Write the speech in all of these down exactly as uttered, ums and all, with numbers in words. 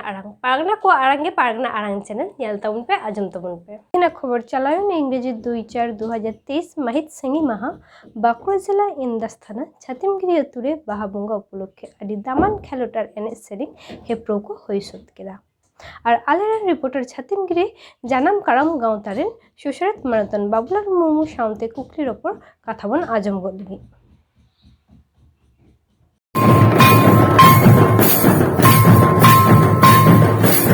ᱟᱲᱟᱝ, ᱯᱟᱨᱜᱟᱱᱟ ᱠᱚᱣᱟᱜ ᱟᱲᱟᱝ ᱜᱮ ᱯᱟᱨᱜᱟᱱᱟ ᱟᱲᱟᱝ ᱪᱮᱱᱮᱞ, ᱧᱮᱞ ᱛᱟᱵᱚᱱ ᱯᱮ, ᱟᱸᱡᱚᱢ ᱛᱟᱵᱚᱱ ᱯᱮ᱾ ᱛᱮᱦᱮᱧᱟᱜ ᱠᱷᱚᱵᱚᱨ ᱪᱟᱞᱟᱣᱮᱱ ᱤᱝᱨᱮᱡᱤ ᱫᱩᱭ ᱪᱟᱨ ᱫᱩ ᱦᱟᱡᱟᱨ ᱛᱮᱭᱤᱥ ᱢᱟᱹᱦᱤᱛ ᱥᱤᱸᱜᱤ ᱢᱟᱦᱟ, ᱵᱟᱸᱠᱩᱲᱟ ᱡᱮᱞᱟ ᱤᱱᱫᱟᱥ ᱛᱷᱟᱱᱟ ᱪᱷᱟᱛᱤᱢᱜᱤᱨᱤ ᱟᱹᱛᱩ ᱨᱮ ᱵᱟᱦᱟ ᱵᱚᱸᱜᱟ ᱩᱯᱚᱞᱚᱠᱠᱷᱮ ᱟᱹᱰᱤ ᱫᱟᱢᱟᱱ ᱠᱷᱮᱞᱳᱰ ᱟᱨ ᱮᱱᱮᱡ ᱥᱮᱨᱮᱧ ᱦᱮᱯᱨᱟᱣ ᱠᱚ ᱦᱩᱭ ᱥᱟᱹᱛ ᱠᱮᱫᱟ᱾ ᱟᱨ ᱟᱞᱮᱨᱮᱱ ᱨᱤᱯᱳᱨᱴᱟᱨ ᱪᱷᱟᱛᱤᱢᱜᱤᱨᱤ ᱡᱟᱱᱟᱢ ᱠᱟᱨᱟᱢ ᱜᱟᱶᱛᱟ ᱨᱮᱱ ᱥᱩᱥᱟᱹᱨᱮᱛ ᱢᱟᱱᱚᱛᱟᱱ ᱵᱟᱵᱩᱞᱟᱞ ᱢᱩᱨᱢᱩ ᱥᱟᱶᱛᱮ ᱠᱩᱠᱞᱤ ᱨᱚᱯᱚᱲ ᱠᱟᱛᱷᱟ ᱵᱚᱱ ᱟᱸᱡᱚᱢ ᱜᱚᱫ ᱞᱮᱜᱮ᱾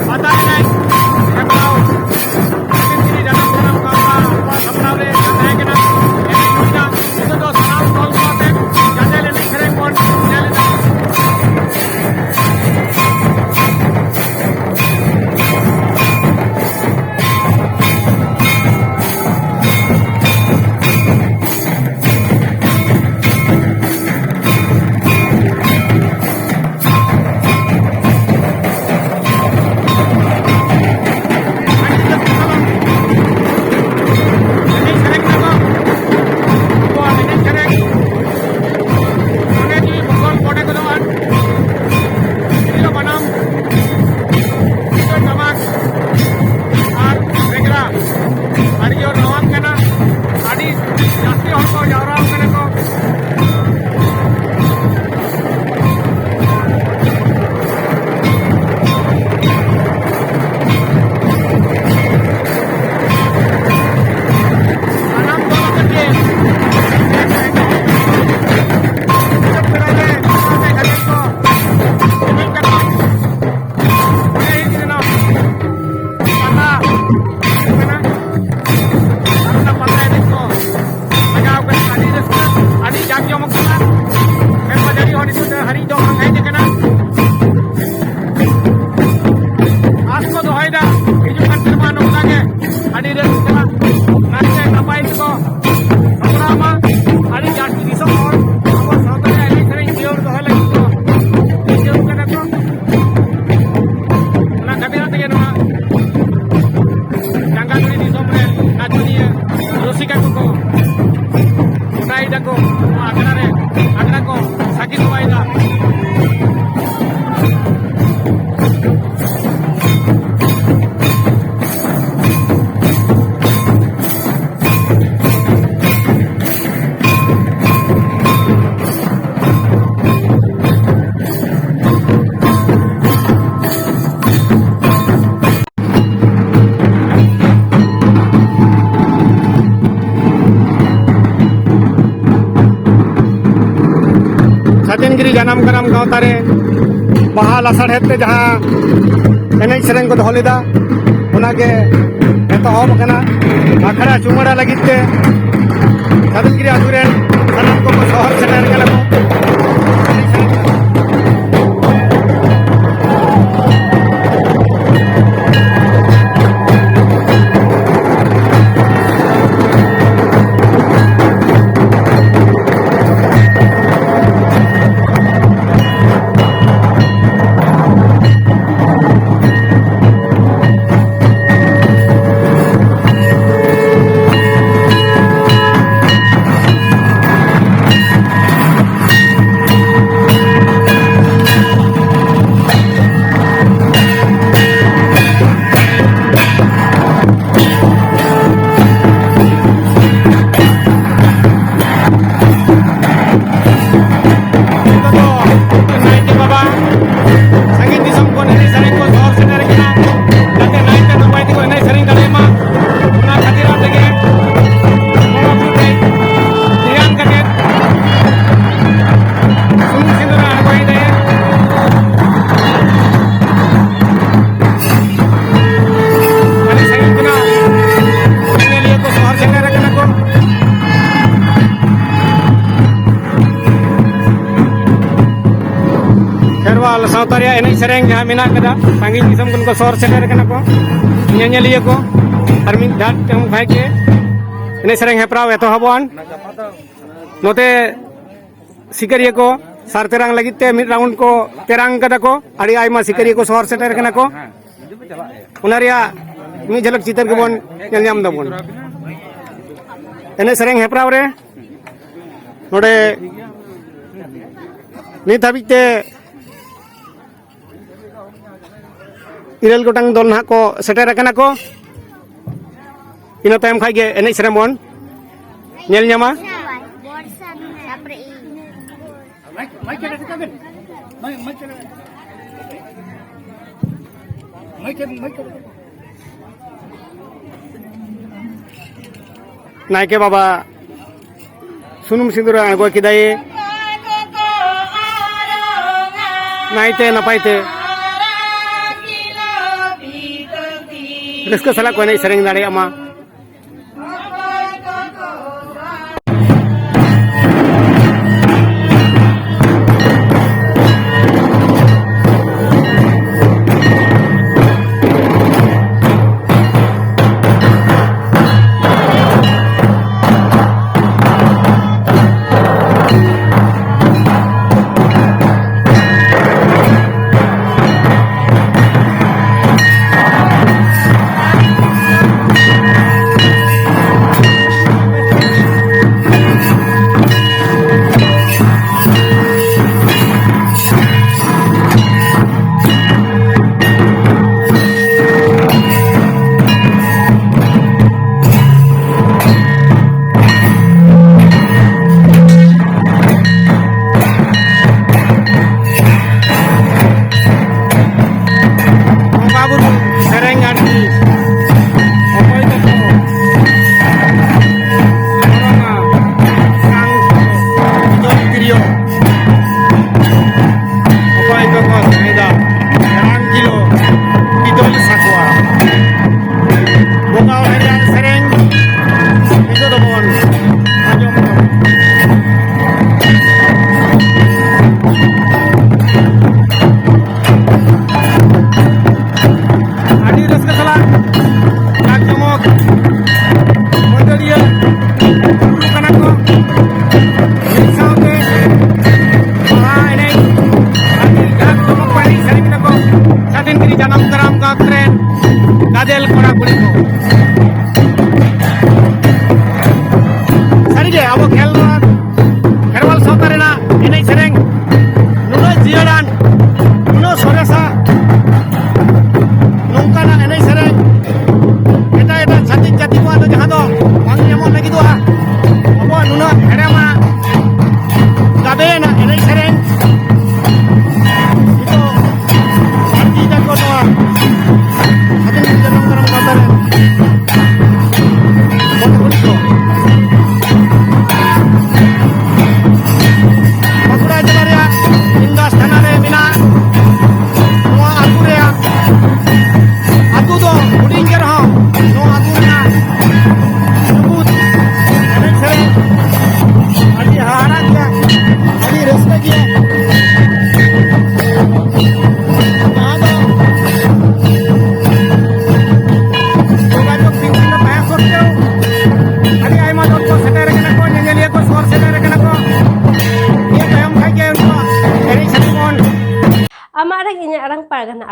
ᱯᱟᱛᱟ ᱮᱱᱮᱡ ᱦᱮᱯᱨᱟᱣ ᱪᱷᱟᱛᱤᱢᱜᱤᱨᱤ ᱡᱟᱱᱟᱢ ᱠᱟᱨᱟᱢ ᱜᱟᱶᱛᱟ ᱟᱠᱚᱣᱟᱜ ᱥᱟᱯᱲᱟᱣ ᱨᱮ ᱛᱟᱦᱮᱸ ᱠᱟᱱᱟ᱾ ᱮᱱᱮᱡ ᱦᱩᱭᱱᱟ᱾ ᱱᱤᱛᱚᱜ ᱫᱚ ᱥᱟᱱᱟᱢ ᱫᱚᱞ ᱠᱚ ᱟᱛᱮ ᱜᱟᱫᱮᱞ ᱮᱱᱮᱡ ᱥᱮᱨᱮᱧ ᱵᱚᱱ ᱧᱮᱞ ᱮᱫᱟ᱾ ᱜᱤᱨᱤ ᱡᱟᱱᱟᱢ ᱠᱟᱨᱟᱢ ᱜᱟᱶᱛᱟ ᱨᱮ ᱵᱟᱦᱟ ᱞᱟᱥᱟᱲᱦᱮᱫ ᱛᱮ ᱡᱟᱦᱟᱸ ᱮᱱᱮᱡ ᱥᱮᱨᱮᱧ ᱠᱚ ᱫᱚᱦᱚ ᱞᱮᱫᱟ, ᱚᱱᱟᱜᱮ ᱮᱛᱚᱦᱚᱵ ᱟᱠᱟᱱᱟ᱾ ᱟᱠᱷᱲᱟ ᱪᱩᱢᱟᱹᱲᱟ ᱞᱟᱹᱜᱤᱫ ᱛᱮ ᱥᱟᱫᱚᱢᱜᱤᱨᱤ ᱟᱹᱛᱩ ᱨᱮᱱ ᱥᱟᱱᱟᱢ ᱠᱚᱠᱚ ᱥᱚᱦᱚᱨ ᱥᱮᱴᱮᱨ ᱠᱟᱱᱟ ᱠᱚ᱾ ᱱᱤᱛᱚᱜ ᱫᱚ ᱱᱟᱭᱠᱮ ᱵᱟᱵᱟ ᱥᱟᱺᱜᱤᱧ ᱫᱤᱥᱚᱢ ᱠᱷᱚᱱ ᱮᱱᱮᱡ ᱥᱮᱨᱮᱧ ᱠᱚ ᱥᱚᱦᱚᱨ ᱥᱮᱴᱮᱨ ᱠᱟᱱᱟ, ᱡᱟᱛᱮ ᱱᱟᱭᱛᱮ ᱱᱟᱯᱟᱭ ᱛᱮᱠᱚ ᱮᱱᱮᱡ ᱥᱮᱨᱮᱧ ᱫᱟᱲᱮᱭᱟᱜ ᱢᱟ, ᱚᱱᱟ ᱠᱷᱟᱹᱛᱤᱨ ᱛᱮᱜᱮ ᱵᱚᱸᱜᱟ ᱵᱩᱨᱩ ᱴᱷᱮᱱ ᱫᱷᱮᱭᱟᱱ ᱠᱟᱛᱮ ᱥᱩᱱᱩᱢ ᱥᱤᱸᱫᱩᱨ ᱟᱬᱜᱚᱭᱮᱫᱟᱭ᱾ ᱟᱹᱰᱤ ᱥᱟᱺᱜᱤᱧ ᱠᱷᱚᱱᱟᱜ ᱧᱮᱧᱮᱞᱤᱭᱟᱹ ᱠᱚ ᱥᱚᱦᱚᱨ ᱥᱮᱴᱮᱨ ᱟᱠᱟᱱᱟ ᱠᱚ᱾ ᱠᱷᱮᱨᱣᱟᱞ ᱥᱟᱶᱛᱟ ᱨᱮᱭᱟᱜ ᱮᱱᱮᱡ ᱥᱮᱨᱮᱧ ᱡᱟᱦᱟᱸ ᱢᱮᱱᱟᱜ ᱠᱟᱫᱟ, ᱥᱟᱺᱜᱤᱧ ᱫᱤᱥᱚᱢ ᱠᱷᱚᱱ ᱠᱚ ᱥᱚᱦᱚᱨ ᱥᱮᱴᱮᱨ ᱟᱠᱟᱱᱟ ᱠᱚ ᱧᱮᱧᱮᱞᱤᱭᱟᱹ ᱠᱚ᱾ ᱟᱨ ᱢᱤᱫ ᱫᱷᱟᱣ ᱛᱮ ᱚᱱᱠᱟ ᱜᱮ ᱮᱱᱮᱡ ᱥᱮᱨᱮᱧ ᱦᱮᱯᱨᱟᱣ ᱮᱛᱚᱦᱚᱵᱚᱜᱼᱟ᱾ ᱱᱚᱛᱮ ᱥᱤᱠᱟᱹᱨᱤᱭᱟᱹ ᱠᱚ ᱥᱟᱨ ᱛᱮᱨᱟᱝ ᱞᱟᱹᱜᱤᱫ ᱛᱮ ᱢᱤᱫ ᱨᱟᱣᱩᱱᱰ ᱠᱚ ᱛᱮᱨᱟᱝ ᱠᱟᱫᱟ ᱠᱚ᱾ ᱟᱹᱰᱤ ᱟᱭᱢᱟ ᱥᱤᱠᱟᱹᱨᱤᱭᱟᱹ ᱠᱚ ᱥᱚᱦᱚᱨ ᱥᱮᱴᱮᱨ ᱠᱟᱱᱟ ᱠᱚ᱾ ᱚᱱᱟ ᱨᱮᱭᱟᱜ ᱢᱤᱫ ᱡᱷᱟᱞᱟᱠ ᱪᱤᱛᱟᱹᱨ ᱜᱮᱵᱚᱱ ᱧᱮᱞ ᱧᱟᱢ ᱫᱟᱵᱚᱱ᱾ ᱮᱱᱮᱡ ᱥᱮᱨᱮᱧ ᱦᱮᱯᱨᱟᱣ ᱨᱮ ᱱᱚᱰᱮ ᱱᱤᱛ ᱦᱟᱹᱵᱤᱡ ᱛᱮ ᱤᱨᱟᱹᱞ ᱜᱚᱴᱟᱝ ᱫᱚᱞ ᱱᱟᱦᱟᱜ ᱠᱚ ᱥᱮᱴᱮᱨ ᱟᱠᱟᱱᱟ ᱠᱚ᱾ ᱤᱱᱟᱹ ᱛᱟᱭᱚᱢ ᱠᱷᱟᱡ ᱜᱮ ᱮᱱᱮᱡ ᱥᱮᱨᱮᱧ ᱵᱚᱱ ᱧᱮᱞ ᱧᱟᱢᱟ᱾ ᱱᱟᱭᱠᱮ ᱵᱟᱵᱟ ᱥᱩᱱᱩᱢ ᱥᱤᱸᱫᱩᱨ ᱟᱬᱜᱚ ᱠᱮᱫᱟᱭ᱾ ᱱᱟᱭᱛᱮ ᱱᱟᱯᱟᱭ ᱛᱮ ᱨᱟᱹᱥᱠᱟᱹ ᱥᱟᱞᱟᱜ ᱠᱚ ᱮᱱᱮᱡ ᱥᱮᱨᱮᱧ ᱫᱟᱲᱮᱭᱟᱜ ᱢᱟ᱾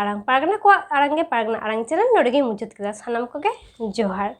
ᱟᱲᱟᱝ ᱯᱟᱨᱜᱟᱱᱟ ᱠᱚᱣᱟᱜ ᱟᱲᱟᱝ ᱜᱮ ᱯᱟᱨᱜᱟᱱᱟ ᱟᱲᱟᱝ ᱪᱮᱱᱮᱞ ᱱᱚᱰᱮ ᱜᱮᱧ ᱢᱩᱪᱟᱹᱫ ᱠᱮᱫᱟ᱾ ᱥᱟᱱᱟᱢ ᱠᱚᱜᱮ ᱡᱚᱦᱟᱨ᱾